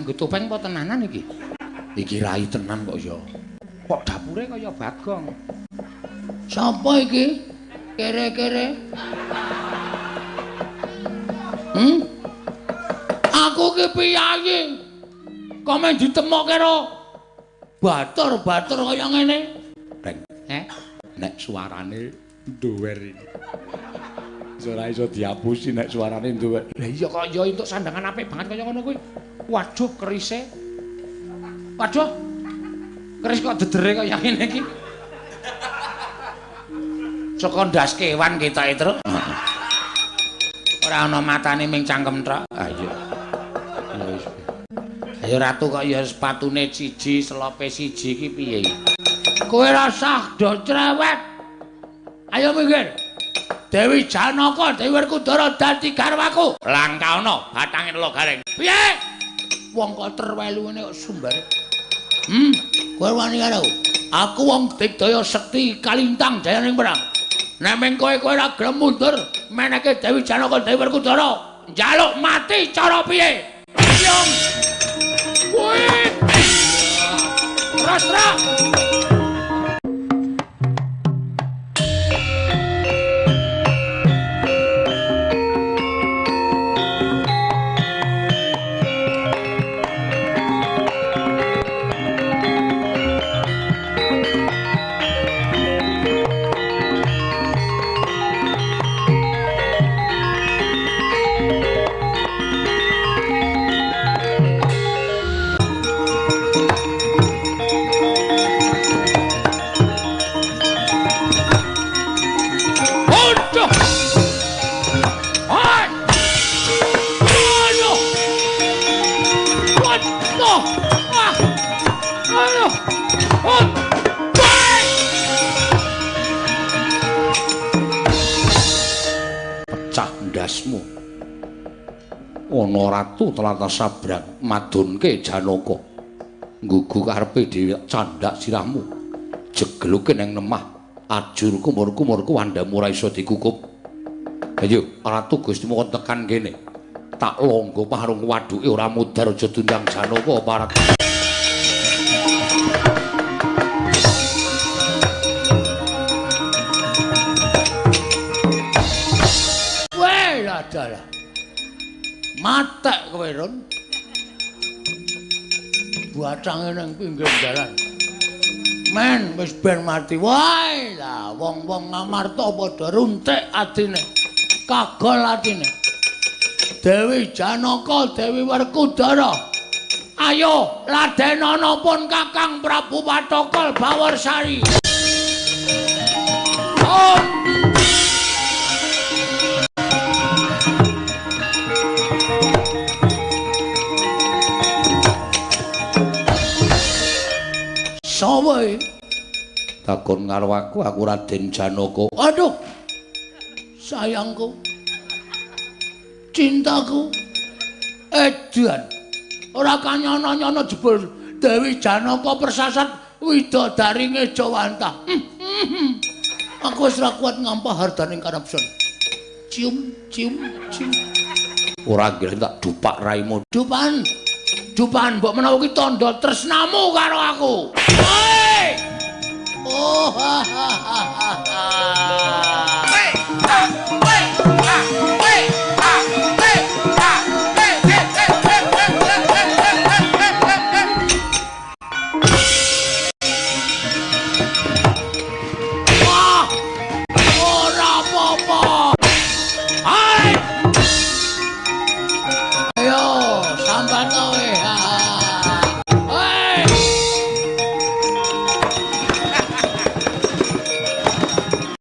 Nganggo topeng apa tenanan iki? Iki rai tenan kok ya. Kok dapure kaya Bagong. Sapa iki? Kere-kere. Aku ki piyayi. Kok men ditemokke karo batur-batur kaya ngene? Reng. Heh? Nek suarane nduwer iki. Ora iso diapusi nek suarane nduwer. Lah iya kok ya entuk sandangan apik banget kaya ngono kuwi. Waduh kerise. Waduh. Keris kok dedere kaya ngene iki. Saka ndas kewan ketoke, Truk. Ora ana matane ming cangkem tok. Ah iya. Ya wis. Ayo ratu kok ya sepatune siji, selope siji iki piye? Kowe rasah do cerewet. Ayo minggir. Dewi Janaka, Dewi Werkudara dadi garwaku. Langka ana bathange Nela Gareng. Piye? Wong kok terwelu ngene kok sumbare. Kowe wani karo aku wong digdaya sekti kalintang jayaning perang. Nek ming kowe kowe ora gelem mundur, meneke Dewi Janaka, Dewi Werkudara njaluk mati cara piye? Yung. Kuwi. Terus, terus. Ndasmu. Ana ratu tlatah sabrang madunke Janaka. Nggugu karepe dhewe candhak sirahmu. Jegluke nang lemah ajur kumur-kumur kuwandamu ora iso dikukup. Ayo ratu Gustimu kon tekan kene. Tak longgo parung waduke ora mudhar aja diundang Janaka parek. Dalah. Matek kowe, Run. Bathange nang pinggir dalan. Men wis ben mati wae. Lah wong-wong Ngamarta padha runtik atine. Kagol atine. Dewi Janaka, Dewi Werkudara. Ayo ladenana pun Kakang Prabu Pathokol Bawarsari. Om. Sapa iki? Takon karo aku, aku Raden Janaka. Aduh. Sayangku. Cintaku. Edan. Ora kanyono-nyono jebul Dewi Janaka persasat widodari Ngejawantah. Aku wis ora kuat ngampah hardaning kanepson. Cium, cium, cium. Ora ngira tak dupak raimu. Dupan. Dupan mbok menawa ki tandha tresnamu karo aku. Hei! Oh ha ha ha ha. Hei! Ha! Hei! Ha! Hei! Ha! Hei! Ha! Hei! Hei! Hei! Hei! Hei! Hei! Hei! Hei! Hei! Wah! Ora apa-apa. Hai! Ayo, sambat kowe. Hei!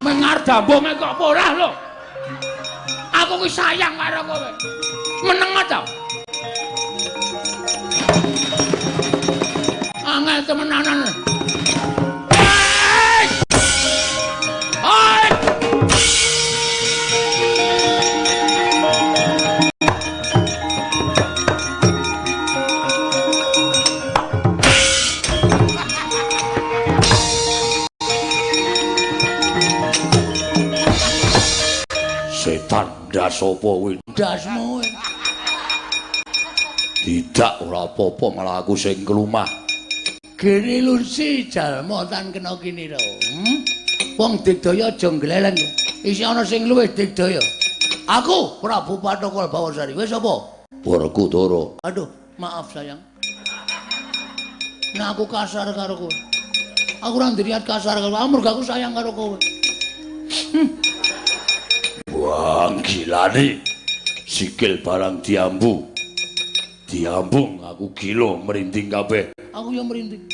Mengar dambonge kok ora lho. Aku ki sayang karo kowe. Meneng ta? Angel temenanan. Hei! Hei! Setan ndas apa kuwi? Ndasmu. Tidak, ora apa-apa, malah aku sing kelumah. Gene lunsi jalma tan kena kinira. Wong digdaya aja gleleng. Isih ana sing luwih digdaya. Aku Prabu Pathokol Bawarsari. Wis apa? Werkudara. Aduh, maaf sayang. Nah aku kasar karo kowe. Aku ora ndiriat kasar karo kowe, mergo aku sayang karo kowe. Wah, gilane. Sikil barang diambu. Diambung aku gila merinding kabeh. Aku yang merinding.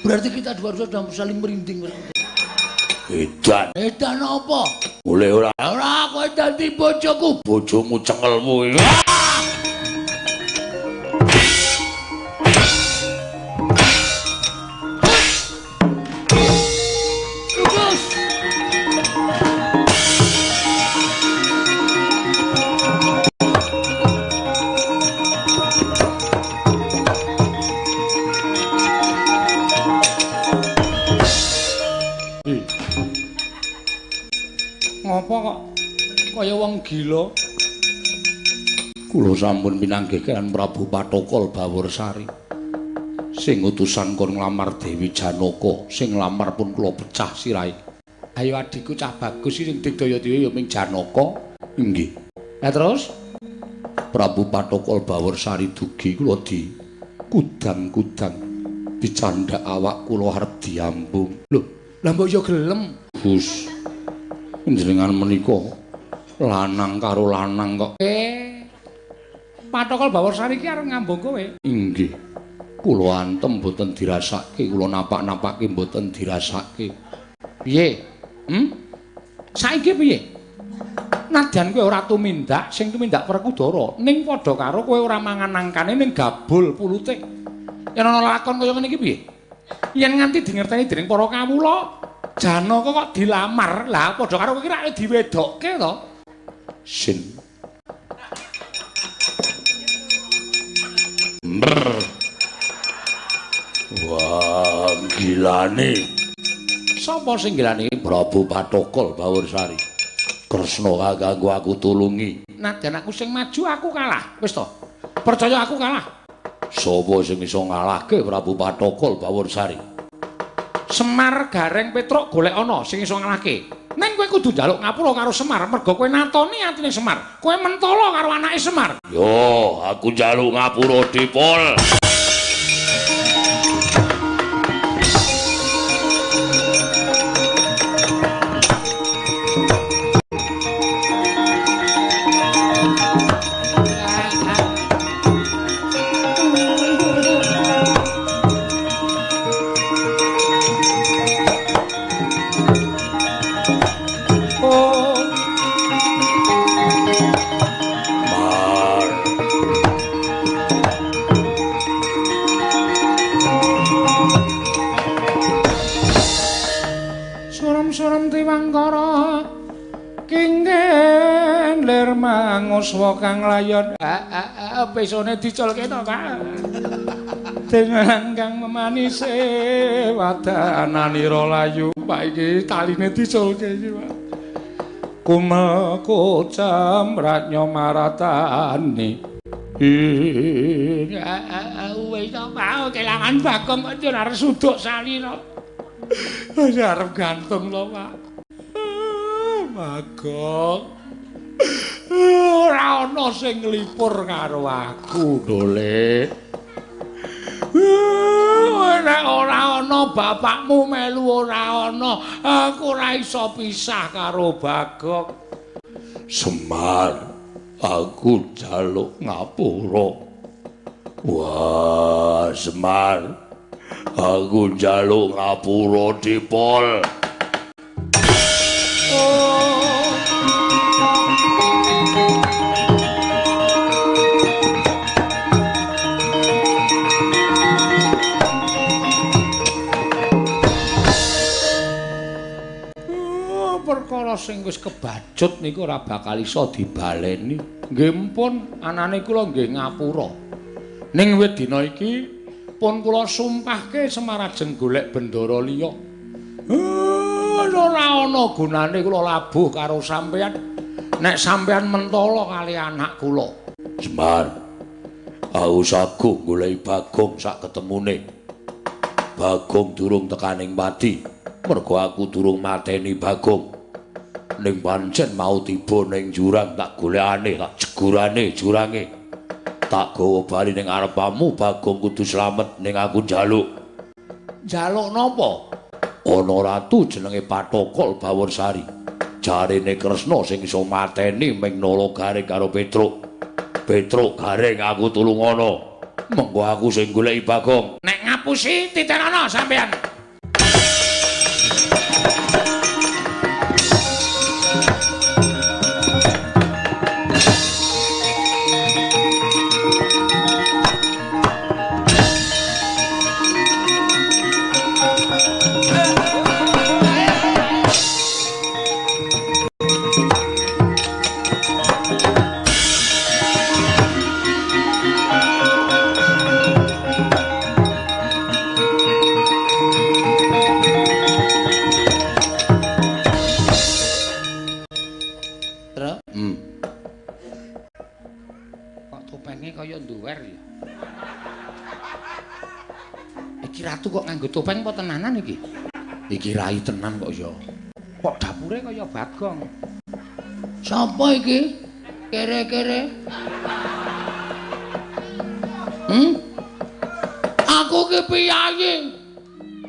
Berarti kita dua sudah saling merinding. Edan. Edan apa? Boleh ora? Ora, kowe dadi bojoku. Bojomu cengelmu. Ngopo kok kaya wong gila? Kula sampun pinanggih kaliyan Prabu Pathokol Bawarsari. Sing utusan kon nglamar Dewi Janaka, sing nglamar pun kula pecah sirahe. Ayo adikku cah bagus iki sing digdaya dhewe ya ming Janaka. Nggih. Lah terus Prabu Pathokol Bawarsari dugi kula di kudang-kudang dicandhak awak kula arep diambung. Lho, lah mbok yo gelem. Gus. Jenengan menika lanang karo lanang kok. Pathokol Bawarsari iki arep ngambung kowe. Inggih. Kula antem mboten dirasake, kula napak-napake mboten dirasake. Piye? Saiki piye? Nadyan kowe ora tumindak, sing tumindak Werkudara, ning padha karo kowe ora mangan nangkane ning gabul pulute. Yen ana lakon kaya ngene iki piye? Yen nganti dingerteni dening para kawula, Janaka kok dilamar, lah padha karo kowe iki rak diwedokke to. Sin. Brr. Wah, gilane. Sapa sing gilane? Prabu Pathokol Bawarsari. Kresna kanggo aku tulungi. Nadyan aku sing maju aku kalah. Wis to. Percaya aku kalah. Sapa sing iso ngalahke Prabu Pathokol Bawarsari? Semar Gareng Petruk golek ana sing iso ngalahke. Ning kowe kudu njaluk ngapura karo Semar mergo kowe natoni atine Semar. Kowe mentala karo anake Semar. Yo, aku njaluk ngapura Dipol. Manguswa kang layon. Pesone diculke to, Pak. Dengan kang memanise wadananira layu, Pak iki taline diculke iki, Pak. Kumel kocam ratnya maratani. Wis to, Pak, kelangan Bagong kok arep suduk salira. Wis arep gantung to, Pak. Bagong. Ora ana sing nglipur karo aku, Dole. Nek ora ana bapakmu melu ora ana, aku ora iso pisah karo Bagong. Semar, aku njaluk ngapura. Wah, Semar, aku njaluk ngapura Dipol. Perkara sing wis kebacut niku ora bakal iso dibaleni. Nggih mpun, anane kula nggih ngapura. Ning wit dina iki pun kula sumpahke Semar ajeng golek bendara liya. Ora ana gunane kula labuh karo sampeyan nek sampeyan mentala kali anak kula. Semar, Aku sagung goleki Bagong sak ketemune. Bagong durung tekaning pati. Mergo aku durung mateni Bagong. Ning pancen mau tiba ning jurang tak golekane, tak jegurane jurange. Tak gawa bali ning arepamu, Bagong kudu slamet ning aku njaluk. Njaluk napa? Ana ratu jenenge Pathokol Baworsari. Jarene Kresna sing iso mateni ming Nala Gareng karo Petruk. Petruk Gareng aku tulungono. Mengko aku sing goleki Bagong. Nek ngapusi titenono sampean. Ratu kok nganggo topeng apa tenanan iki? Iki rai tenan kok ya. Kok dapure kaya Bagong. Sapa iki? Kere-kere. Aku ki piyayi.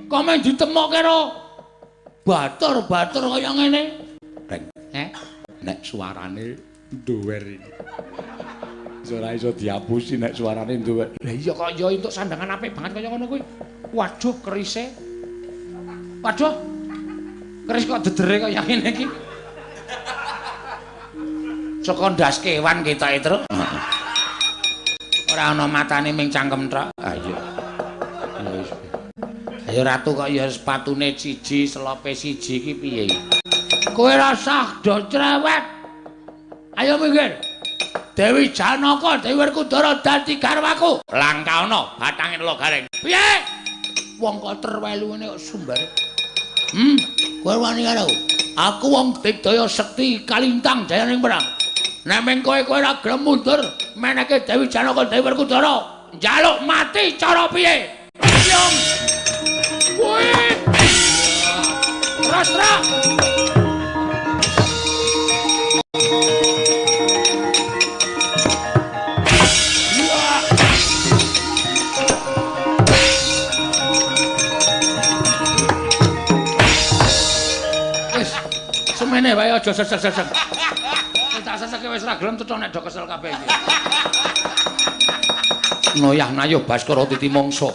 Kok men ditemokke karo batur-batur kaya ngene? Reng. Nek suarane nduwer iki. Ora iso diapusi nek suarane nduwer. Lah iya kok ya entuk sandangan apik banget kaya ngono kuwi. Waduh kerise. Waduh. Keris kok dedere kaya ngene iki. Saka ndas kewan ketoke, Truk. Ora ana matane ming cangkem tok. Ha iya. Ya wis. Ayo ratu kok ya sepatune siji, selope siji iki piye? Kowe rasah do cerewet. Ayo minggir. Dewi Janaka, Dewi Werkudara dadi garwaku. Langka ana bathange Nala Gareng. Piye? Wong kok terwelu ngene kok sumbare. Kowe wani karo aku. Aku wong digdaya sekti kalintang jayaning perang. Nek meng kowe kowe ora gelem mundur, meneke Dewi Janaka, Dewi Werkudara njaluk mati cara piye? Yong. Kuwi. Terus, terus. Semene wae aja sesek-sesek. Tak seseke wis ra gelem cetha nek do kesel kabeh iki. Noyah nayuh Baskara titi mangsa.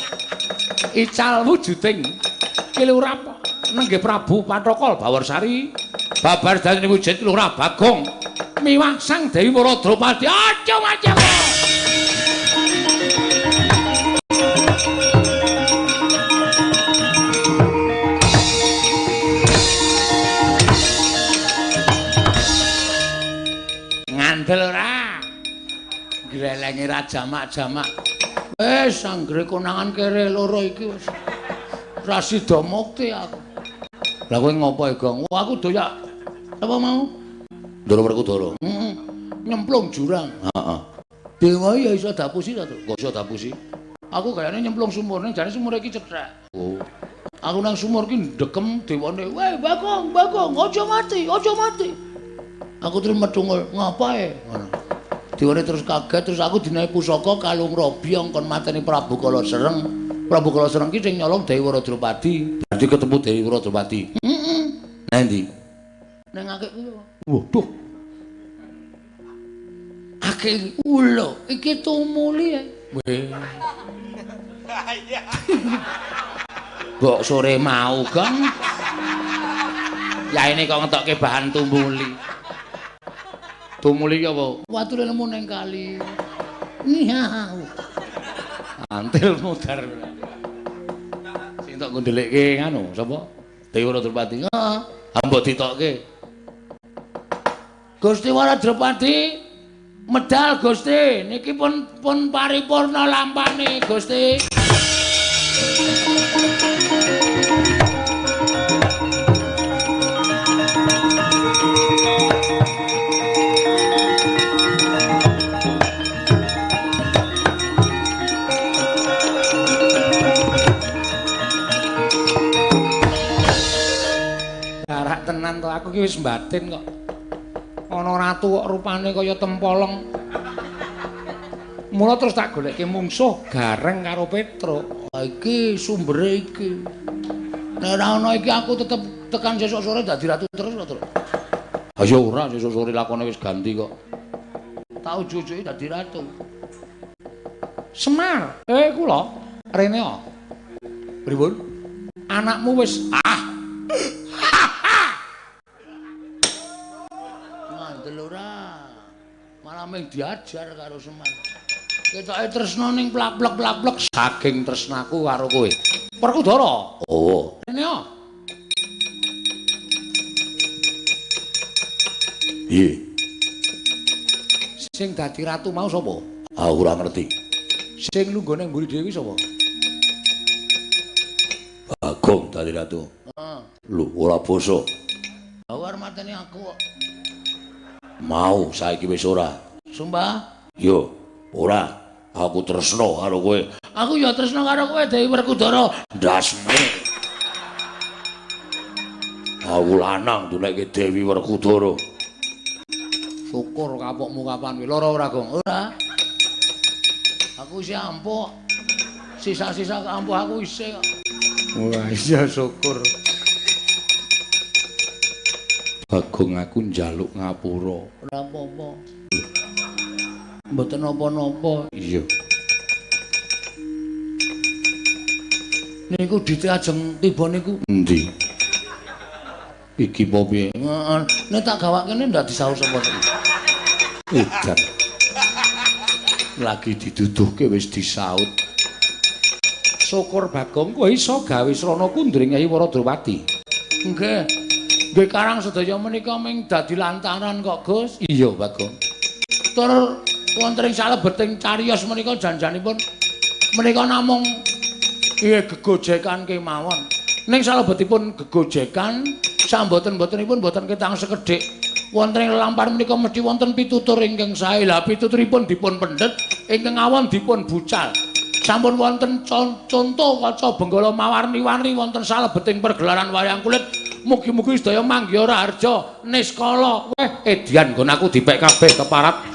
Ical wujuding Kilurah nenggih Prabu Pathokol Baworsari. Babar dadi wujud Lurah Bagong. Miwah Sang Dewi Wara Drupadi. Aja macam. Ngandel ora? Grelenge ra jamak-jamak. Wis anggere konangan kere loro iki wis ra sida mukti aku. Lah kowe ngopo, Gong? Wah, aku doyak. Sapa mau? Ndara Werkudara. Heeh. Nyemplung jurang. Heeh. Dewa ya iso dapusi ta, Truk? Kok iso dapusi? Aku gayane nyemplung sumur ning jane sumur iki cethek. Oh. Aku nang sumur ki ndekem dewane. Weh, Bagong, Bagong, aja mati, aja mati. Aku terus medungul, ngapae? Ngono. Dewane terus kaget, terus aku dinahi pusaka kalung robi kon mateni Prabu Kala Sereng. Prabu Kala Sereng ki sing nyolong Dewi Wara Drupadi. Berarti ketemu Dewi Wara Drupadi. Heeh. Nang ndi? Nang akik kuwi. Waduh. Akik ulo, iki tumuli. Weh. Mbok sore mau, Gong. Ya ini kok ngetokke bahan tumuli. Tumuli ki apa? Wature nemu ning kali. Iya. Antil mudar. Sing tok ngundelikke nganu sapa? Dewi Wara Drupadi. Heeh. Mbok ditokke. Gusti Wara Drupadi medal Gusti, niki pun paripurna lampane Gusti. Aku ki wis mbatin kok. Ana ratu kok rupane kaya tempolong. Mula terus tak golekke mungsuh Gareng karo Petruk. Iki sumbere iki. Nek ora ana iki aku tetep tekan sesuk sore dadi ratu terus kok, Truk. Ha ya ora, sesuk sore lakone wis ganti kok. Tak ujuk-ujuki dadi ratu. Semar, kula rene kok. Pripun? Anakmu wis ah. Ngandel ora. Malah mung diajar karo Semar. Ketoke tresna ning plak-plek-plak-plek saking tresnaku karo kowe. Werkudara. Oh. Rene kok. Piye? Sing dadi ratu mau sapa? Aku ora ngerti. Sing lungguh ning mburi dhewe sapa? Bagong dadi ratu. Heeh. Lho, ora basa. Aku arep mateni aku kok. Mau saiki wis ora. Sumpah? Yo, ora. Aku tresna karo kowe. Aku ya tresna karo kowe Dewi Werkudara. Ndasmu. Aku lanang dunekke Dewi Werkudara. Syukur kapokmu kapan kuwi. Lara ora, Gong? Ora. Aku isih ampuh. Sisa-sisa ampuh aku isih kok. Wah, iya syukur. Bagong aku njaluk ngapura. Ora apa-apa. Mboten napa-napa. Iya. Niku dite ajeng tiba niku. Endi? Iki apa piye? Heeh. Nek tak gawakene ndak disaur sapa iki. Edan. Lagi diduduhke wis disaut. Syukur Bagong kowe iso gawe srana kundring Kyai Waradrawati. Nggih. Nggih karang sedaya menika ming dadi lantaran kok, Gus. Iya, Bagong. Tur wonten ing salebeting cariyos menika janjanipun menika namung nggih gegojekan kemawon. Ning salebetipun gegojekan samboten-botenipun boten ketang sekedhik. Wonten ing lelampahan menika mesti wonten pitutur ingkang sae. Lah pituturipun dipun pendhet, ingkang awon dipun bucal. Sampun wonten conto kaca benggala mawarni-warni wonten salebeting pergelaran wayang kulit. Mugi-mugi sedaya manggiha raharja niskala. Weh, edian nggon aku dipek kabeh keparat.